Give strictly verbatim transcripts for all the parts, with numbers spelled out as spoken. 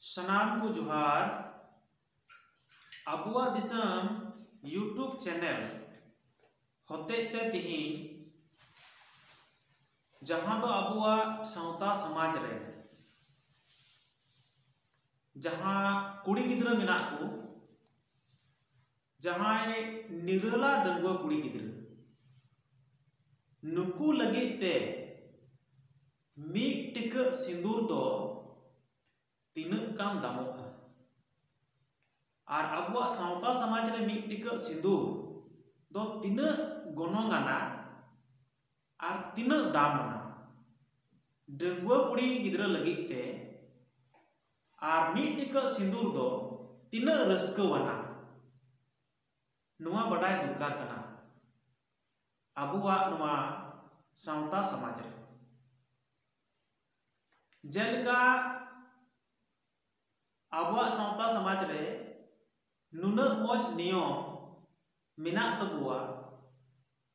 ᱥᱟᱱᱟᱢ ᱠᱚ ᱡᱚᱦᱟᱨ᱾ ᱟᱵᱚᱣᱟᱜ ᱫᱤᱥᱚᱢ YouTube channel ᱦᱚᱛᱮᱡ ᱛᱮ ᱛᱤᱦᱤᱧ ᱡᱟᱦᱟᱸ ᱫᱚ ᱟᱵᱚᱣᱟᱜ ᱥᱟᱶᱛᱟ ᱥᱚᱢᱟᱡᱽ ᱨᱮ ᱡᱟᱦᱟᱸ ᱠᱩᱲᱤ ᱜᱤᱫᱽᱨᱟᱹ ᱢᱮᱱᱟᱜ ᱠᱚ, ᱡᱟᱦᱟᱸᱭ ᱱᱤᱨᱟᱹᱞᱟ ᱰᱟᱺᱜᱩᱣᱟᱹ ᱠᱩᱲᱤ ᱜᱤᱫᱽᱨᱟᱹ, ᱱᱩᱠᱩ ᱞᱟᱹᱜᱤᱫ ᱛᱮ ᱢᱤᱫ ᱴᱤᱠᱟᱹᱜ ᱥᱤᱸᱫᱩᱨ ᱫᱚ ᱛᱤᱱᱟᱹᱜ ᱜᱟᱱ ᱫᱟᱢᱚᱜᱼᱟ? ᱟᱨ ᱟᱵᱚᱣᱟᱜ ᱥᱟᱶᱛᱟ ᱥᱚᱢᱟᱡᱽ ᱨᱮ ᱢᱤᱫ ᱴᱤᱠᱟᱹᱜ ᱥᱤᱸᱫᱩᱨ ᱫᱚ ᱛᱤᱱᱟᱹᱜ ᱜᱚᱱᱚᱝ ᱟᱱᱟ ᱟᱨ ᱛᱤᱱᱟᱹᱜ ᱫᱟᱢ ᱟᱱᱟ? ᱰᱟᱺᱜᱩᱣᱟᱹ ᱠᱩᱲᱤ ᱜᱤᱫᱽᱨᱟᱹ ᱞᱟᱹᱜᱤᱫ ᱛᱮ ᱟᱨ ᱢᱤᱫ ᱴᱤᱠᱟᱹᱜ ᱥᱤᱸᱫᱩᱨ ᱫᱚ ᱛᱤᱱᱟᱹᱜ ᱨᱟᱹᱥᱠᱟᱹᱣᱟᱱᱟ? ᱱᱚᱣᱟ ᱵᱟᱰᱟᱭ ᱫᱚᱨᱠᱟᱨ ᱠᱟᱱᱟ ᱟᱵᱚᱣᱟᱜ ᱱᱚᱣᱟ ᱥᱟᱶᱛᱟ ᱥᱚᱢᱟᱡᱽ ᱨᱮ᱾ ᱡᱮᱞᱮᱠᱟ ᱟᱵᱚᱣᱟᱜ ᱥᱟᱶᱛᱟ ᱥᱚᱢᱟᱡᱽ ᱨᱮ ᱱᱩᱱᱟᱹᱜ ᱢᱚᱡᱽ ᱱᱤᱭᱚᱢ ᱢᱮᱱᱟᱜ ᱛᱟᱵᱚᱣᱟ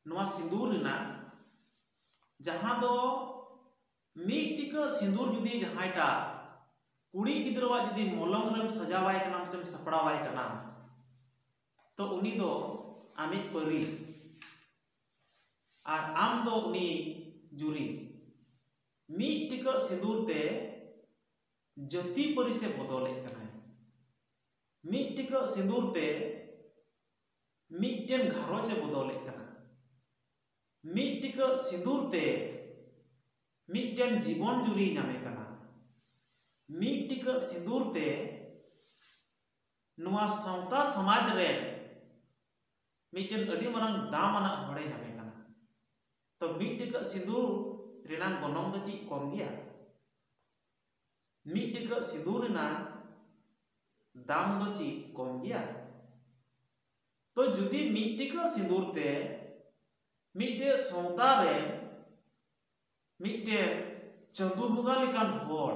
ᱱᱚᱣᱟ ᱥᱤᱸᱫᱩᱨ ᱨᱮᱱᱟᱜ, ᱡᱟᱦᱟᱸ ᱫᱚ ᱢᱤᱫ ᱴᱤᱠᱟᱹᱜ ᱥᱤᱸᱫᱩᱨ ᱡᱩᱫᱤ ᱡᱟᱦᱟᱸᱭᱴᱟᱜ ᱠᱩᱲᱤ ᱜᱤᱫᱽᱨᱟᱹᱣᱟᱜ ᱡᱩᱫᱤ ᱢᱚᱞᱚᱝ ᱨᱮᱢ ᱥᱟᱡᱟᱣᱟᱭ ᱠᱟᱱᱟᱢ ᱥᱮᱢ ᱥᱟᱯᱲᱟᱣᱟᱭ ᱠᱟᱱᱟ, ᱛᱚ ᱩᱱᱤ ᱫᱚ ᱟᱢᱤᱡ ᱯᱟᱹᱨᱤ ᱟᱨ ᱟᱢ ᱫᱚ ᱩᱱᱤ ᱡᱩᱨᱤ᱾ ᱢᱤᱫ ᱴᱤᱠᱟᱹᱜ ᱥᱤᱸᱫᱩᱨ ᱛᱮ ᱡᱟᱹᱛᱤ ᱯᱟᱹᱨᱤᱥᱮ ᱵᱚᱫᱚᱞᱮᱫ ᱠᱟᱱᱟᱭ᱾ ᱢᱤᱫ ᱴᱤᱠᱟᱹᱜ ᱥᱤᱸᱫᱩᱨ ᱛᱮ ᱢᱤᱫᱴᱮᱱ ᱜᱷᱟᱨᱚᱸᱡᱽ ᱮ ᱵᱚᱫᱚᱞᱮᱫ ᱠᱟᱱᱟ᱾ ᱢᱤᱫ ᱴᱤᱠᱟᱹᱜ ᱥᱤᱸᱫᱩᱨ ᱛᱮ ᱢᱤᱫᱴᱮᱱ ᱡᱤᱵᱚᱱ ᱡᱩᱨᱤᱭ ᱧᱟᱢᱮ ᱠᱟᱱᱟ᱾ ᱢᱤᱫ ᱴᱤᱠᱟᱹᱜ ᱥᱤᱸᱫᱩᱨ ᱛᱮ ᱱᱚᱣᱟ ᱥᱟᱶᱛᱟ ᱥᱚᱢᱟᱡᱽ ᱨᱮ ᱢᱤᱫᱴᱮᱱ ᱟᱹᱰᱤ ᱢᱟᱨᱟᱝ ᱫᱟᱢ ᱟᱱᱟᱜ ᱦᱚᱲᱮ ᱧᱟᱢᱮ ᱠᱟᱱᱟ᱾ ᱛᱚ ᱢᱤᱫ ᱴᱤᱠᱟᱹᱜ ᱥᱤᱸᱫᱩᱨ ᱨᱮᱱᱟᱜ ᱜᱚᱱᱚᱝ ᱫᱚ ᱪᱮᱫ ᱠᱚᱢ ᱜᱮᱭᱟ? ᱢᱤᱫ ᱴᱤᱠᱟᱹᱜ ᱥᱤᱸᱫᱩᱨ ᱨᱮᱱᱟᱜ ᱫᱟᱢ ᱫᱚ ᱪᱮᱫ ᱠᱚᱢ ᱜᱮᱭᱟ? ᱛᱚ ᱡᱩᱫᱤ ᱢᱤᱫ ᱴᱤᱠᱟᱹᱜ ᱥᱤᱸᱫᱩᱨ ᱛᱮ ᱢᱤᱫᱴᱮᱡ ᱥᱟᱶᱛᱟ ᱨᱮ ᱢᱤᱫᱴᱮᱱ ᱪᱟᱸᱫᱳ ᱵᱚᱸᱜᱟ ᱞᱮᱠᱟᱱ ᱦᱚᱲ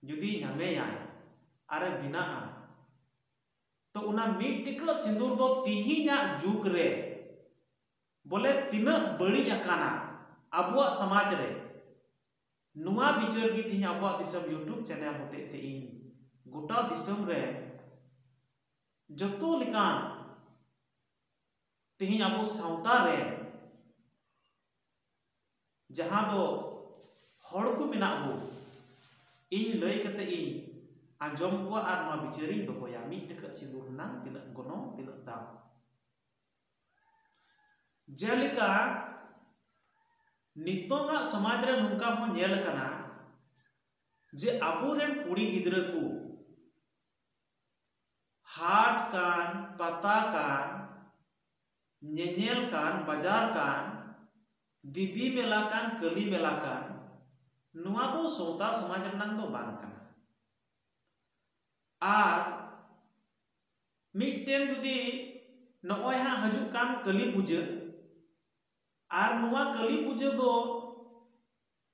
ᱡᱩᱫᱤ ᱧᱟᱢᱮᱭᱟᱭ ᱟᱨᱮ ᱵᱮᱱᱟᱜᱼᱟ, ᱛᱚ ᱚᱱᱟ ᱢᱤᱫ ᱴᱤᱠᱟᱹᱜ ᱥᱤᱸᱫᱩᱨ ᱫᱚ ᱛᱤᱦᱤᱧᱟᱜ ᱡᱩᱜᱽ ᱨᱮ ᱵᱚᱞᱮ ᱛᱤᱱᱟᱹᱜ ᱵᱟᱹᱲᱤᱡ ᱟᱠᱟᱱᱟ ᱟᱵᱚᱣᱟᱜ ᱥᱚᱢᱟᱡᱽ ᱨᱮ, ᱱᱚᱣᱟ ᱵᱤᱪᱟᱹᱨ ᱜᱮ ᱛᱤᱦᱤᱧ ᱟᱵᱚᱣᱟᱜ ᱫᱤᱥᱚᱢ YouTube channel ᱦᱚᱛᱮᱡ ᱛᱮ ᱤᱧ ᱜᱚᱴᱟ ᱫᱤᱥᱚᱢ ᱨᱮ ᱡᱚᱛᱚ ᱞᱮᱠᱟᱱ ᱛᱮᱦᱮᱧ ᱟᱵᱚ ᱥᱟᱶᱛᱟ ᱨᱮ ᱡᱟᱦᱟᱸ ᱫᱚ ᱦᱚᱲ ᱠᱚ ᱢᱮᱱᱟᱜ ᱵᱚ, ᱤᱧ ᱞᱟᱹᱭ ᱠᱟᱛᱮ ᱤᱧ ᱟᱸᱡᱚᱢ ᱠᱚᱣᱟ ᱟᱨ ᱱᱚᱣᱟ ᱵᱤᱪᱟᱹᱨᱤᱧ ᱫᱚᱦᱚᱭᱟ, ᱢᱤᱫ ᱴᱟᱹᱠᱟᱹᱜ ᱥᱤᱸᱫᱩᱨ ᱨᱮᱱᱟᱝ ᱛᱤᱱᱟᱹᱜ ᱜᱚᱱᱚᱝ, ᱛᱤᱱᱟᱹᱜ ᱫᱟᱢ᱾ ᱡᱮᱞᱮᱠᱟ ᱱᱤᱛᱚᱝᱟᱜ ᱥᱚᱢᱟᱡᱽ ᱨᱮ ᱱᱚᱝᱠᱟ ᱦᱚᱸ ᱧᱮᱞ ᱟᱠᱟᱱᱟ ᱡᱮ ᱟᱵᱚᱨᱮᱱ ᱠᱩᱲᱤ ᱜᱤᱫᱽᱨᱟᱹ ᱠᱚ ᱦᱟᱴ ᱠᱟᱱ, ᱯᱟᱛᱟ ᱠᱟᱱ, ᱧᱮᱧᱮᱞ ᱠᱟᱱ, ᱵᱟᱡᱟᱨ ᱠᱟᱱ, ᱫᱮᱵᱤ ᱢᱮᱞᱟ ᱠᱟᱱ, ᱠᱟᱹᱞᱤ ᱢᱮᱞᱟ ᱠᱟᱱ, ᱱᱚᱣᱟ ᱫᱚ ᱥᱟᱶᱛᱟ ᱥᱚᱢᱟᱡᱽ ᱨᱮᱱᱟᱝ ᱫᱚ ᱵᱟᱝ ᱠᱟᱱᱟ᱾ ᱟᱨ ᱢᱤᱫᱴᱮᱱ ᱡᱩᱫᱤ ᱱᱚᱜᱼᱚᱭ ᱦᱟᱸᱜ ᱦᱤᱡᱩᱜ ᱠᱟᱱ ᱠᱟᱹᱞᱤ ᱯᱩᱡᱟᱹ, ᱟᱨ ᱱᱚᱣᱟ ᱠᱟᱹᱞᱤ ᱯᱩᱡᱟᱹ ᱫᱚ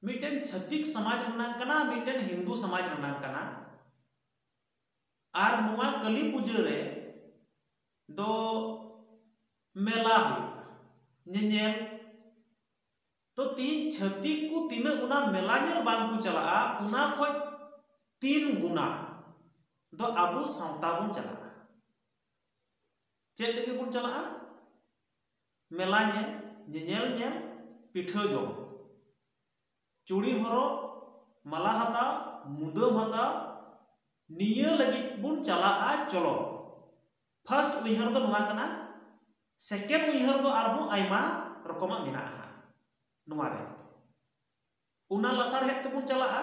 ᱢᱤᱫᱴᱮᱱ ᱪᱷᱟᱹᱛᱤᱠ ᱥᱚᱢᱟᱡᱽ ᱨᱮᱱᱟᱝ ᱠᱟᱱᱟ, ᱢᱤᱫᱴᱮᱱ ᱦᱤᱱᱫᱩ ᱥᱚᱢᱟᱡᱽ ᱨᱮᱱᱟᱝ ᱠᱟᱱᱟ᱾ ᱟᱨ ᱱᱚᱣᱟ ᱠᱟᱹᱞᱤ ᱯᱩᱡᱟᱹ ᱨᱮ ᱫᱚ ᱢᱮᱞᱟ ᱦᱩᱭᱩᱜᱼᱟ, ᱧᱮᱧᱮᱞ᱾ ᱛᱚ ᱛᱤᱦᱤᱧ ᱪᱷᱟᱹᱛᱤᱠ ᱠᱚ ᱛᱤᱱᱟᱹᱜ ᱚᱱᱟ ᱢᱮᱞᱟ ᱧᱮᱞ ᱵᱟᱝ ᱠᱚ ᱪᱟᱞᱟᱜᱼᱟ, ᱚᱱᱟ ᱠᱷᱚᱡ ᱛᱤᱱ ᱜᱩᱱᱟ ᱫᱚ ᱟᱵᱚ ᱥᱟᱶᱛᱟ ᱵᱚᱱ ᱪᱟᱞᱟᱜᱼᱟ᱾ ᱪᱮᱫ ᱞᱟᱹᱜᱤᱫ ᱵᱚᱱ ᱪᱟᱞᱟᱜᱼᱟ? ᱢᱮᱞᱟ ᱧᱮᱞ, ᱧᱮᱧᱮᱞ ᱧᱮᱞ, ᱯᱤᱴᱷᱟᱹ ᱡᱚᱢ, ᱪᱩᱲᱤ ᱦᱚᱨᱚᱜ, ᱢᱟᱞᱟ ᱦᱟᱛᱟᱣ, ᱢᱩᱫᱟᱹᱢ ᱦᱟᱛᱟᱣ, ᱱᱤᱭᱟᱹ ᱞᱟᱹᱜᱤᱫ ᱵᱚᱱ ᱪᱟᱞᱟᱜᱼᱟ᱾ ᱪᱚᱞᱚ, ᱯᱷᱟᱥᱴ ᱩᱭᱦᱟᱹᱨ ᱫᱚ ᱱᱚᱣᱟ ᱠᱟᱱᱟ᱾ ᱥᱮᱠᱮᱱᱰ ᱩᱭᱦᱟᱹᱨ ᱫᱚ ᱟᱨᱦᱚᱸ ᱟᱭᱢᱟ ᱨᱚᱠᱚᱢᱟᱜ ᱢᱮᱱᱟᱜᱼᱟ ᱦᱟᱸᱜ ᱱᱚᱣᱟ ᱨᱮ᱾ ᱚᱱᱟ ᱞᱟᱥᱟᱲᱦᱮᱫ ᱛᱮᱵᱚᱱ ᱪᱟᱞᱟᱜᱼᱟ,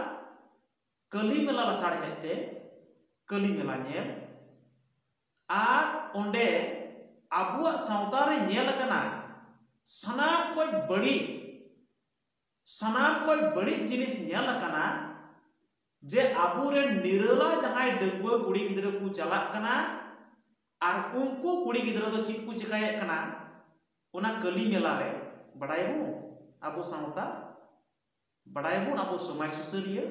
ᱠᱟᱹᱞᱤ ᱢᱮᱞᱟ ᱞᱟᱥᱟᱲᱦᱮᱫ ᱛᱮ, ᱠᱟᱹᱞᱤ ᱢᱮᱞᱟ ᱧᱮᱞ᱾ ᱟᱨ ᱚᱸᱰᱮ ᱟᱵᱚᱣᱟᱜ ᱥᱟᱶᱛᱟ ᱨᱮ ᱧᱮᱞ ᱟᱠᱟᱱᱟ, ᱥᱟᱱᱟᱢ ᱠᱷᱚᱡ ᱵᱟᱹᱲᱤᱡ, ᱥᱟᱱᱟᱢ ᱠᱷᱚᱡ ᱵᱟᱹᱲᱤᱡ ᱡᱤᱱᱤᱥ ᱧᱮᱞ ᱟᱠᱟᱱᱟ ᱡᱮ ᱟᱵᱚᱨᱮᱱ ᱱᱤᱨᱟᱹᱞᱟ ᱡᱟᱦᱟᱸᱭ ᱰᱟᱺᱜᱩᱣᱟᱹ ᱠᱩᱲᱤ ᱜᱤᱫᱽᱨᱟᱹ ᱠᱚ ᱪᱟᱞᱟᱜ ᱠᱟᱱᱟ, ᱟᱨ ᱩᱱᱠᱩ ᱠᱩᱲᱤ ᱜᱤᱫᱽᱨᱟᱹ ᱫᱚ ᱪᱮᱫ ᱠᱚ ᱪᱮᱠᱟᱭᱮᱫ ᱠᱟᱱᱟ? ᱚᱱᱟ ᱠᱟᱹᱞᱤ ᱢᱮᱞᱟ ᱨᱮ, ᱵᱟᱰᱟᱭᱟᱵᱚᱱ ᱟᱵᱚ ᱥᱟᱶᱛᱟ, ᱵᱟᱰᱟᱭᱟᱵᱚᱱ ᱟᱵᱚ ᱥᱚᱢᱟᱡᱽ ᱥᱩᱥᱟᱹᱨᱤᱭᱟᱹ,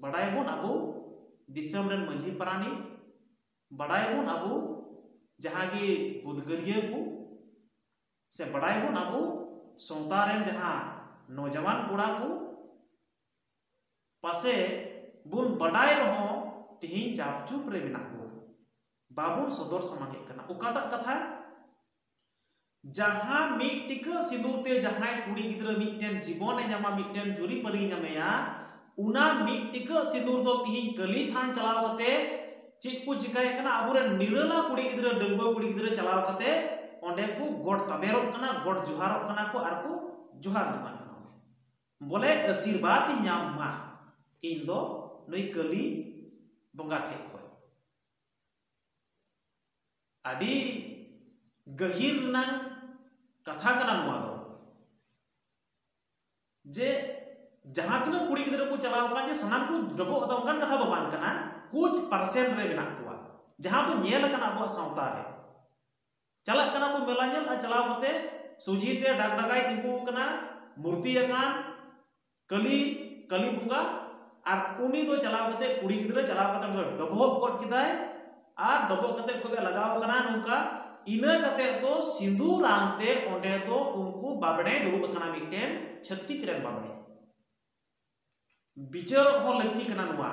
ᱵᱟᱰᱟᱭᱟᱵᱚᱱ ᱟᱵᱚ ᱫᱤᱥᱚᱢ ᱨᱮᱱ ᱢᱟᱹᱡᱷᱤ ᱯᱟᱨᱟᱱᱤᱠ, ᱵᱟᱰᱟᱭᱟᱵᱚᱱ ᱟᱵᱚ ᱡᱟᱦᱟᱸ ᱜᱮ ᱩᱫᱽᱜᱟᱹᱨᱤᱭᱟᱹ ᱠᱚ, ᱥᱮ ᱵᱟᱰᱟᱭᱟᱵᱚᱱ ᱟᱵᱚ ᱥᱟᱶᱛᱟ ᱨᱮᱱ ᱡᱟᱦᱟᱸ ᱱᱚᱡᱟᱣᱟᱱ ᱠᱚᱲᱟ ᱠᱚ, ᱯᱟᱥᱮ ᱵᱚᱱ ᱵᱟᱰᱟᱭ ᱨᱮᱦᱚᱸ, ᱛᱤᱦᱤᱧ ᱪᱟᱯᱪᱩᱯ ᱨᱮ ᱢᱮᱱᱟᱜ ᱵᱚᱱᱟ, ᱵᱟᱵᱚᱱ ᱥᱚᱫᱚᱨ ᱥᱟᱢᱟᱝᱮᱫ ᱠᱟᱱᱟ᱾ ᱚᱠᱟᱴᱟᱜ ᱠᱟᱛᱷᱟ? ᱡᱟᱦᱟᱸ ᱢᱤᱫ ᱴᱤᱠᱟᱹᱜ ᱥᱤᱸᱫᱩᱨ ᱛᱮ ᱡᱟᱦᱟᱸᱭ ᱠᱩᱲᱤ ᱜᱤᱫᱽᱨᱟᱹ ᱢᱤᱫᱴᱮᱱ ᱡᱤᱵᱚᱱᱮ ᱧᱟᱢᱟ, ᱢᱤᱫᱴᱮᱱ ᱡᱩᱨᱤᱯᱟᱹᱨᱤ ᱧᱟᱢᱮᱭᱟ, ᱚᱱᱟ ᱢᱤᱫ ᱴᱤᱠᱟᱹᱜ ᱥᱤᱸᱫᱩᱨ ᱫᱚ ᱛᱤᱦᱤᱧ ᱠᱟᱹᱞᱤ ᱛᱷᱟᱱ ᱪᱟᱞᱟᱣ ᱠᱟᱛᱮ ᱪᱮᱫ ᱠᱚ ᱪᱤᱠᱟᱹᱭᱮᱫ ᱠᱟᱱᱟ? ᱟᱵᱚᱨᱮᱱ ᱱᱤᱨᱟᱹᱞᱟ ᱠᱩᱲᱤ ᱜᱤᱫᱽᱨᱟᱹ, ᱰᱟᱺᱜᱩᱣᱟᱹ ᱠᱩᱲᱤ ᱜᱤᱫᱽᱨᱟᱹ ᱪᱟᱞᱟᱣ ᱠᱟᱛᱮ ᱚᱸᱰᱮ ᱠᱚ ᱜᱚᱰ ᱛᱟᱵᱮᱨᱚᱜ ᱠᱟᱱᱟ, ᱜᱚᱰ ᱡᱚᱦᱟᱨᱚᱜ ᱠᱟᱱᱟ ᱠᱚ ᱟᱨ ᱠᱚ ᱡᱚᱦᱟᱨ ᱡᱚᱝᱟᱜ ᱠᱟᱱᱟ᱾ ᱵᱚᱞᱮ ᱟᱥᱤᱨᱵᱟᱫᱽ ᱤᱧ ᱧᱟᱢ ᱢᱟ ᱤᱧ ᱫᱚ ᱱᱩᱭ ᱠᱟᱹᱞᱤ ᱵᱚᱸᱜᱟ ᱴᱷᱮᱡ ᱠᱷᱚᱡ᱾ ᱟᱹᱰᱤ ᱜᱟᱹᱦᱤᱨ ᱨᱮᱱᱟᱝ ᱠᱟᱛᱷᱟ ᱠᱟᱱᱟ ᱱᱚᱣᱟ ᱫᱚ, ᱡᱮ ᱡᱟᱦᱟᱸ ᱛᱤᱱᱟᱹᱜ ᱠᱩᱲᱤ ᱜᱤᱫᱽᱨᱟᱹ ᱠᱚ ᱪᱟᱞᱟᱣ ᱟᱠᱟᱱ, ᱡᱮ ᱥᱟᱱᱟᱢ ᱠᱚ ᱰᱚᱵᱚᱜ ᱮᱫᱟ, ᱚᱱᱠᱟᱱ ᱠᱟᱛᱷᱟ ᱫᱚ ᱵᱟᱝ ᱠᱟᱱᱟ᱾ ᱠᱩᱪ ᱯᱟᱨᱥᱮᱱᱴ ᱨᱮ ᱢᱮᱱᱟᱜ ᱠᱚᱣᱟ, ᱡᱟᱦᱟᱸ ᱫᱚ ᱧᱮᱞ ᱟᱠᱟᱱᱟ ᱟᱵᱚᱣᱟᱜ ᱥᱟᱶᱛᱟ ᱨᱮ᱾ ᱪᱟᱞᱟᱜ ᱠᱟᱱᱟ ᱠᱚ ᱢᱮᱞᱟ ᱧᱮᱞ, ᱟᱨ ᱪᱟᱞᱟᱣ ᱠᱟᱛᱮ ᱥᱚᱡᱷᱮ ᱛᱮ ᱰᱟᱠ ᱰᱟᱠᱟᱭ ᱛᱤᱸᱜᱩ ᱟᱠᱟᱱᱟ, ᱢᱩᱨᱛᱤ ᱟᱠᱟᱱ ᱠᱟᱹᱞᱤ, ᱠᱟᱹᱞᱤ ᱵᱚᱸᱜᱟ, ᱟᱨ ᱩᱱᱤ ᱫᱚ ᱪᱟᱞᱟᱣ ᱠᱟᱛᱮ, ᱠᱩᱲᱤ ᱜᱤᱫᱽᱨᱟᱹ ᱪᱟᱞᱟᱣ ᱠᱟᱛᱮ ᱚᱸᱰᱮ ᱰᱚᱵᱚᱜ ᱜᱚᱫ ᱠᱮᱫᱟᱭ, ᱟᱨ ᱰᱚᱵᱚᱜ ᱠᱟᱛᱮ ᱠᱷᱚᱡ ᱮ ᱞᱟᱜᱟᱣ ᱠᱟᱱᱟ ᱱᱚᱝᱠᱟ᱾ ᱤᱱᱟᱹ ᱠᱟᱛᱮ ᱫᱚ ᱥᱤᱸᱫᱩᱨ ᱟᱱᱛᱮ ᱚᱸᱰᱮ ᱫᱚ ᱩᱱᱠᱩ ᱵᱟᱵᱽᱲᱮ ᱫᱩᱲᱩᱵ ᱟᱠᱟᱱᱟ, ᱢᱤᱫᱴᱮᱱ ᱪᱷᱟᱹᱛᱤᱠ ᱨᱮᱱ ᱵᱟᱵᱽᱲᱮ᱾ ᱵᱤᱪᱟᱹᱨᱚᱜ ᱦᱚᱸ ᱞᱟᱹᱠᱛᱤ ᱠᱟᱱᱟ ᱱᱚᱣᱟ᱾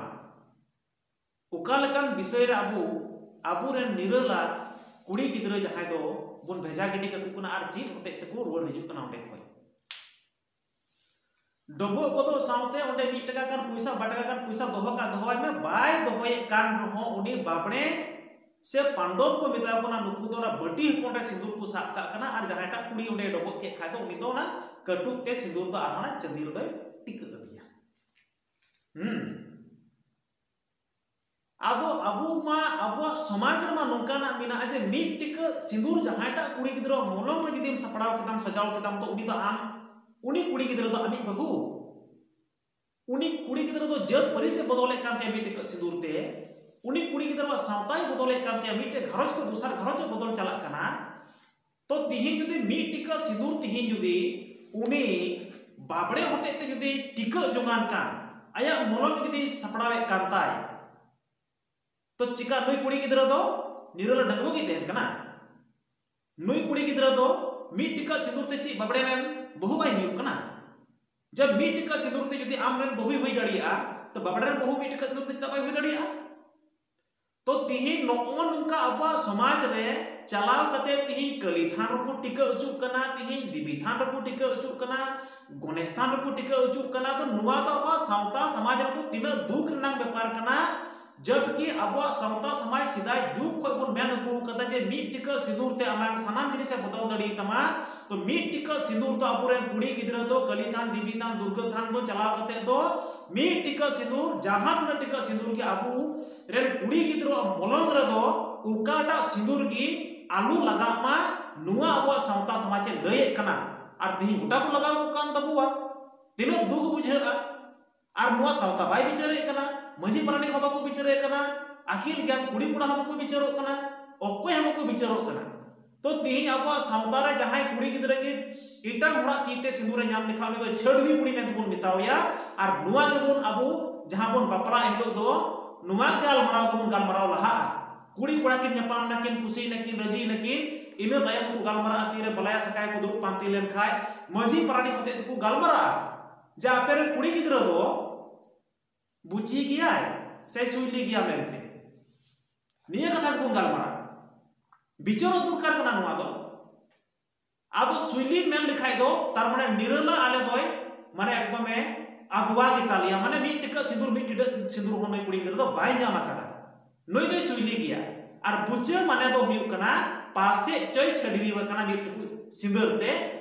ᱚᱠᱟ ᱞᱮᱠᱟᱱ ᱵᱤᱥᱚᱭ ᱨᱮ ᱟᱵᱚ, ᱟᱵᱚᱨᱮᱱ ᱱᱤᱨᱟᱹᱞᱟ ᱠᱩᱲᱤ ᱜᱤᱫᱽᱨᱟᱹ ᱡᱟᱦᱟᱸᱭ ᱫᱚ ᱵᱚᱱ ᱵᱷᱮᱡᱟ ᱜᱤᱰᱤ ᱠᱟᱠᱚ ᱠᱟᱱᱟ ᱟᱨ ᱪᱮᱫ ᱦᱚᱛᱮᱡ ᱛᱮᱠᱚ ᱨᱩᱣᱟᱹᱲ ᱦᱤᱡᱩᱜ ᱠᱟᱱᱟ ᱚᱸᱰᱮ ᱠᱷᱚᱡ? ᱰᱚᱵᱚᱜ ᱜᱚᱫᱚᱜ ᱥᱟᱶᱛᱮ ᱚᱸᱰᱮ ᱢᱤᱫ ᱴᱟᱠᱟ ᱜᱟᱱ ᱯᱚᱭᱥᱟ, ᱵᱟᱨ ᱴᱟᱠᱟ ᱜᱟᱱ ᱯᱚᱭᱥᱟ ᱫᱚᱦᱚ ᱠᱟᱜ ᱫᱚᱦᱚᱭ ᱢᱮ, ᱵᱟᱭ ᱫᱚᱦᱚᱭᱮᱫ ᱠᱟᱱ ᱨᱮᱦᱚᱸ ᱩᱱᱤ ᱵᱟᱵᱽᱲᱮ ᱥᱮ ᱯᱟᱱᱰᱚᱵ ᱠᱚ ᱢᱮᱛᱟ ᱠᱚ ᱠᱟᱱᱟ, ᱱᱩᱠᱩ ᱫᱚ ᱚᱱᱟ ᱵᱟᱹᱴᱤ ᱦᱚᱯᱚᱱ ᱨᱮ ᱥᱤᱸᱫᱩᱨ ᱠᱚ ᱥᱟᱵ ᱠᱟᱜ ᱠᱟᱱᱟ, ᱟᱨ ᱡᱟᱦᱟᱸᱭᱴᱟᱜ ᱠᱩᱲᱤ ᱚᱸᱰᱮ ᱰᱚᱵᱚᱜ ᱠᱮᱫ ᱠᱷᱟᱡ ᱫᱚ ᱩᱱᱤ ᱫᱚ ᱚᱱᱟ ᱠᱟᱹᱴᱩᱵ ᱛᱮ ᱥᱤᱸᱫᱩᱨ ᱫᱚ ᱟᱨᱦᱚᱸ ᱚᱱᱟ ᱪᱟᱸᱫᱤ ᱨᱮᱫᱚᱭ ᱴᱤᱠᱟᱹᱜ ᱟᱫᱮᱭᱟ᱾ ᱦᱩᱸ᱾ ᱟᱫᱚ ᱟᱵᱚ ᱢᱟ, ᱟᱵᱚᱣᱟᱜ ᱥᱚᱢᱟᱡᱽ ᱨᱮᱢᱟ ᱱᱚᱝᱠᱟᱱᱟᱜ ᱢᱮᱱᱟᱜᱼᱟ ᱡᱮ ᱢᱤᱫ ᱴᱤᱠᱟᱹᱜ ᱥᱤᱸᱫᱩᱨ ᱡᱟᱦᱟᱸᱭᱴᱟᱜ ᱠᱩᱲᱤ ᱜᱤᱫᱽᱨᱟᱹ ᱢᱚᱞᱚᱝ ᱨᱮ ᱡᱩᱫᱤᱢ ᱥᱟᱯᱲᱟᱣ ᱠᱮᱫᱟᱢ, ᱥᱟᱡᱟᱣ ᱠᱮᱫᱟᱢ, ᱛᱚ ᱩᱱᱤ ᱫᱚ ᱟᱢ, ᱩᱱᱤ ᱠᱩᱲᱤ ᱜᱤᱫᱽᱨᱟᱹ ᱫᱚ ᱟᱢᱤᱡ ᱵᱟᱹᱦᱩ᱾ ᱩᱱᱤ ᱠᱩᱲᱤ ᱜᱤᱫᱽᱨᱟᱹ ᱫᱚ ᱡᱟᱹᱛ ᱯᱟᱹᱨᱤᱥ ᱮ ᱵᱚᱫᱚᱞᱮᱫ ᱠᱟᱱ ᱛᱟᱭᱟ ᱢᱤᱫ ᱴᱤᱠᱟᱹᱜ ᱥᱤᱸᱫᱩᱨ ᱛᱮ᱾ ᱩᱱᱤ ᱠᱩᱲᱤ ᱜᱤᱫᱽᱨᱟᱹᱣᱟᱜ ᱥᱟᱶᱛᱟᱭ ᱵᱚᱫᱚᱞᱮᱫ ᱠᱟᱱ ᱛᱟᱭᱟ, ᱢᱤᱫᱴᱮᱡ ᱜᱷᱟᱨᱚᱸᱡᱽ ᱠᱷᱚᱱ ᱫᱚᱥᱟᱨ ᱜᱷᱟᱨᱚᱸᱡᱽ ᱮ ᱵᱚᱫᱚᱞ ᱪᱟᱞᱟᱜ ᱠᱟᱱᱟ᱾ ᱛᱚ ᱛᱤᱦᱤᱧ ᱡᱩᱫᱤ ᱢᱤᱫ ᱴᱤᱠᱟᱹᱜ ᱥᱤᱸᱫᱩᱨ ᱛᱤᱦᱤᱧ ᱡᱩᱫᱤ ᱩᱱᱤ ᱵᱟᱵᱽᱲᱮ ᱦᱚᱛᱮᱡ ᱛᱮ ᱡᱩᱫᱤ ᱴᱤᱠᱟᱹᱜ ᱡᱚᱝᱟᱱ ᱠᱟᱱ, ᱟᱭᱟᱜ ᱢᱚᱞᱚᱝ ᱡᱩᱫᱤ ᱥᱟᱯᱲᱟᱣᱮᱫ ᱠᱟᱱ ᱛᱟᱭ, ᱛᱚ ᱪᱤᱠᱟ ᱱᱩᱭ ᱠᱩᱲᱤ ᱜᱤᱫᱽᱨᱟᱹ ᱫᱚ ᱱᱤᱨᱟᱹᱞᱟ ᱰᱟᱺᱜᱩᱣᱟᱹ ᱜᱮᱭ ᱛᱟᱦᱮᱱ ᱠᱟᱱᱟ? ᱱᱩᱭ ᱠᱩᱲᱤ ᱜᱤᱫᱽᱨᱟᱹ ᱫᱚ ᱢᱤᱫ ᱴᱤᱠᱟᱹᱜ ᱥᱤᱸᱫᱩᱨ ᱛᱮ ᱪᱮᱫ ᱵᱟᱵᱽᱲᱮ ᱨᱮᱱ ᱵᱟᱹᱦᱩ ᱵᱟᱭ ᱦᱩᱭᱩᱜ ᱠᱟᱱᱟ? ᱡᱮ ᱢᱤᱫ ᱴᱤᱠᱟᱹᱜ ᱥᱤᱸᱫᱩᱨ ᱛᱮ ᱡᱩᱫᱤ ᱟᱢ ᱨᱮᱱ ᱵᱟᱹᱦᱩᱭ ᱦᱩᱭ ᱫᱟᱲᱮᱭᱟᱜᱼᱟ, ᱛᱚ ᱵᱟᱵᱽᱲᱮ ᱨᱮᱱ ᱵᱟᱹᱦᱩ ᱢᱤᱫ ᱴᱤᱠᱟᱹᱜ ᱥᱤᱸᱫᱩᱨ ᱛᱮ ᱪᱮᱫᱟᱜ ᱵᱟᱭ ᱦᱩᱭ ᱫᱟᱲᱮᱭᱟᱜᱼᱟ? ᱛᱤᱦᱤᱧ ᱱᱚᱜᱼᱚ ᱱᱚᱝᱠᱟ ᱟᱵᱚᱣᱟᱜ ᱥᱚᱢᱟᱡᱽ ᱨᱮ ᱪᱟᱞᱟᱣ ᱠᱟᱛᱮ ᱛᱤᱦᱤᱧ ᱠᱟᱹᱞᱤ ᱛᱷᱟᱱ ᱨᱮᱠᱚ ᱴᱤᱠᱟᱹ ᱦᱚᱪᱚᱜ ᱠᱟᱱᱟ, ᱛᱤᱦᱤᱧ ᱫᱮᱵᱤ ᱛᱷᱟᱱ ᱨᱮᱠᱚ ᱴᱤᱠᱟᱹ ᱦᱚᱪᱚᱜ ᱠᱟᱱᱟ, ᱜᱚᱱᱮᱥ ᱛᱷᱟᱱ ᱨᱮᱠᱚ ᱴᱤᱠᱟᱹ ᱦᱚᱪᱚᱜ ᱠᱟᱱᱟ᱾ ᱛᱚ ᱱᱚᱣᱟ ᱫᱚ ᱟᱵᱚᱣᱟᱜ ᱥᱟᱶᱛᱟ ᱥᱚᱢᱟᱡᱽ ᱨᱮᱫᱚ ᱛᱤᱱᱟᱹᱜ ᱫᱩᱠ ᱨᱮᱱᱟᱜ ᱵᱮᱯᱟᱨ ᱠᱟᱱᱟ, ᱡᱚᱵᱠᱤ ᱟᱵᱚᱣᱟᱜ ᱥᱟᱶᱛᱟ ᱥᱚᱢᱟᱡᱽ ᱥᱮᱫᱟᱭ ᱡᱩᱜᱽ ᱠᱷᱚᱱ ᱵᱚᱱ ᱢᱮᱱ ᱟᱹᱜᱩ ᱠᱟᱫᱟ ᱡᱮ ᱢᱤᱫ ᱴᱤᱠᱟᱹ ᱥᱤᱸᱫᱩᱨ ᱛᱮ ᱟᱢᱟᱜ ᱥᱟᱱᱟᱢ ᱡᱤᱱᱤᱥ ᱮ ᱵᱚᱫᱚᱞ ᱫᱟᱲᱮᱭᱟᱛᱟᱢᱟ᱾ ᱛᱚ ᱢᱤᱫ ᱴᱤᱠᱟᱹ ᱥᱤᱸᱫᱩᱨ ᱫᱚ ᱟᱵᱚᱨᱮᱱ ᱠᱩᱲᱤ ᱜᱤᱫᱽᱨᱟᱹ ᱫᱚ ᱠᱟᱹᱞᱤ ᱛᱷᱟᱱ, ᱫᱮᱵᱤ ᱛᱷᱟᱱ, ᱫᱩᱨᱜᱟᱹ ᱛᱷᱟᱱ ᱫᱚ ᱪᱟᱞᱟᱣ ᱠᱟᱛᱮ ᱫᱚ ᱢᱤᱫ ᱴᱤᱠᱟᱹ ᱥᱤᱸᱫᱩᱨ, ᱡᱟᱦᱟᱸ ᱛᱤᱱᱟᱹᱜ ᱴᱤᱠᱟᱹ ᱥᱤᱸᱫᱩᱨ ᱜᱮ ᱟᱵᱚ ᱨᱮᱱ ᱠᱩᱲᱤ ᱜᱤᱫᱽᱨᱟᱹ ᱢᱚᱞᱚᱝ ᱨᱮᱫᱚ ᱚᱠᱟᱴᱟᱜ ᱥᱤᱸᱫᱩᱨ ᱜᱮ ᱟᱞᱚ ᱞᱟᱜᱟᱜ ᱢᱟ, ᱱᱚᱣᱟ ᱟᱵᱚᱣᱟᱜ ᱥᱟᱶᱛᱟ ᱥᱚᱢᱟᱡᱽ ᱮ ᱞᱟᱹᱭᱮᱫ ᱠᱟᱱᱟ᱾ ᱟᱨ ᱛᱮᱦᱮᱧ ᱜᱚᱴᱟ ᱠᱚ ᱞᱟᱜᱟᱣ ᱠᱚ ᱠᱟᱱ ᱛᱟᱵᱚᱣᱟ᱾ ᱛᱤᱱᱟᱹᱜ ᱫᱩᱠ ᱵᱩᱡᱷᱟᱹᱜᱼᱟ᱾ ᱟᱨ ᱱᱚᱣᱟ ᱥᱟᱶᱛᱟ ᱵᱟᱭ ᱵᱤᱪᱟᱹᱨᱮᱫ ᱠᱟᱱᱟ, ᱢᱟᱹᱡᱷᱤ ᱯᱟᱨᱟᱱᱤᱠ ᱦᱚᱸ ᱵᱟᱠᱚ ᱵᱤᱪᱟᱹᱨᱮᱫ ᱠᱟᱱᱟ, ᱟᱹᱠᱤᱞ ᱜᱮᱭᱟᱱ ᱠᱩᱲᱤ ᱠᱚᱲᱟ ᱦᱚᱸ ᱵᱟᱠᱚ ᱵᱤᱪᱟᱹᱨᱚᱜ ᱠᱟᱱᱟ, ᱚᱠᱚᱭ ᱦᱚᱸ ᱵᱟᱠᱚ ᱵᱤᱪᱟᱹᱨᱚᱜ ᱠᱟᱱᱟ᱾ ᱛᱚ ᱛᱤᱦᱤᱧ ᱟᱵᱚᱣᱟᱜ ᱥᱟᱶᱛᱟ ᱨᱮ ᱡᱟᱦᱟᱸᱭ ᱠᱩᱲᱤ ᱜᱤᱫᱽᱨᱟᱹ ᱜᱮ ᱮᱴᱟᱜ ᱦᱚᱲᱟᱜ ᱛᱤ ᱛᱮ ᱥᱤᱸᱫᱩᱨᱮ ᱧᱟᱢ ᱞᱮᱠᱷᱟᱱ ᱩᱱᱤ ᱫᱚ ᱪᱷᱟᱹᱰᱣᱤ ᱠᱩᱲᱤ ᱢᱮᱱᱛᱮ ᱵᱚᱱ ᱢᱮᱛᱟᱣᱟᱭᱟ᱾ ᱟᱨ ᱱᱚᱣᱟ ᱜᱮᱵᱚᱱ ᱟᱵᱚ ᱡᱟᱦᱟᱸ ᱵᱚᱱ ᱵᱟᱯᱞᱟ ᱦᱤᱞᱳᱜ ᱫᱚ ᱱᱚᱣᱟ ᱜᱟᱞᱢᱟᱨᱟᱣ ᱜᱮᱵᱚᱱ ᱜᱟᱞᱢᱟᱨᱟᱣ ᱞᱟᱦᱟᱜᱼᱟ᱾ ᱠᱩᱲᱤ ᱠᱚᱲᱟ ᱠᱤᱱ ᱧᱟᱯᱟᱢ ᱱᱟᱠᱤᱱ, ᱠᱩᱥᱤ ᱱᱟᱠᱤᱱ, ᱨᱟᱹᱡᱤ ᱱᱟᱠᱤᱱ, ᱤᱱᱟᱹ ᱛᱟᱭᱚᱢ ᱠᱚ ᱜᱟᱞᱢᱟᱨᱟᱜᱼᱟ᱾ ᱛᱤᱨᱮ ᱵᱟᱞᱟᱭᱟ ᱥᱟᱠᱟᱭ ᱠᱚ ᱫᱩᱲᱩᱵ ᱯᱟᱱᱛᱮ ᱞᱮᱱᱠᱷᱟᱡ ᱢᱟᱹᱡᱷᱤ ᱯᱟᱨᱟᱱᱤᱠ ᱦᱚᱛᱮᱡ ᱛᱮᱠᱚ ᱜᱟᱞᱢᱟᱨᱟᱜᱼᱟ ᱡᱮ ᱟᱯᱮ ᱨᱮᱱ ᱠᱩᱲᱤ ᱜᱤᱫᱽᱨᱟᱹ ᱫᱚ ᱵᱩᱪᱤ ᱜᱮᱭᱟᱭ ᱥᱮ ᱥᱩᱭᱞᱤ ᱜᱮᱭᱟ ᱢᱮᱱᱛᱮ᱾ ᱱᱤᱭᱟᱹ ᱠᱟᱛᱷᱟ ᱜᱮᱵᱚᱱ ᱜᱟᱞᱢᱟᱨᱟᱜᱼᱟ᱾ ᱵᱤᱪᱟᱹᱨᱚᱜ ᱫᱚᱨᱠᱟᱨ ᱠᱟᱱᱟ ᱱᱚᱣᱟ ᱫᱚ᱾ ᱟᱫᱚ ᱥᱩᱭᱞᱤ ᱢᱮᱱ ᱞᱮᱠᱷᱟᱡ ᱫᱚ ᱛᱟᱨ ᱢᱟᱱᱮ ᱱᱤᱨᱟᱹᱞᱟ ᱟᱞᱮ ᱫᱚᱭ ᱢᱟᱱᱮ ᱮᱠᱫᱚᱢᱮ ᱟᱫᱣᱟ ᱜᱮᱛᱟᱞᱮᱭᱟ, ᱢᱟᱱᱮ ᱢᱤᱫ ᱴᱤᱠᱟᱹ ᱥᱤᱸᱫᱩᱨ, ᱢᱤᱫ ᱴᱤᱰᱟᱹᱜ ᱥᱤᱸᱫᱩᱨ ᱦᱚᱸ ᱱᱩᱭ ᱠᱩᱲᱤ ᱜᱤᱫᱽᱨᱟᱹ ᱫᱚ ᱵᱟᱭ ᱧᱟᱢ ᱟᱠᱟᱫᱟ᱾ ᱱᱩᱭ ᱫᱚᱭ ᱥᱩᱭᱞᱤ ᱜᱮᱭᱟ᱾ ᱟᱨ ᱵᱩᱪᱟᱹ ᱢᱟᱱᱮ ᱫᱚ ᱦᱩᱭᱩᱜ ᱠᱟᱱᱟ ᱯᱟᱥᱮᱡ ᱪᱚᱭ ᱪᱷᱟᱹᱰᱣᱤ ᱟᱠᱟᱱᱟ ᱢᱤᱫ ᱴᱩᱠᱩᱡ ᱥᱤᱸᱫᱩᱨ ᱛᱮ,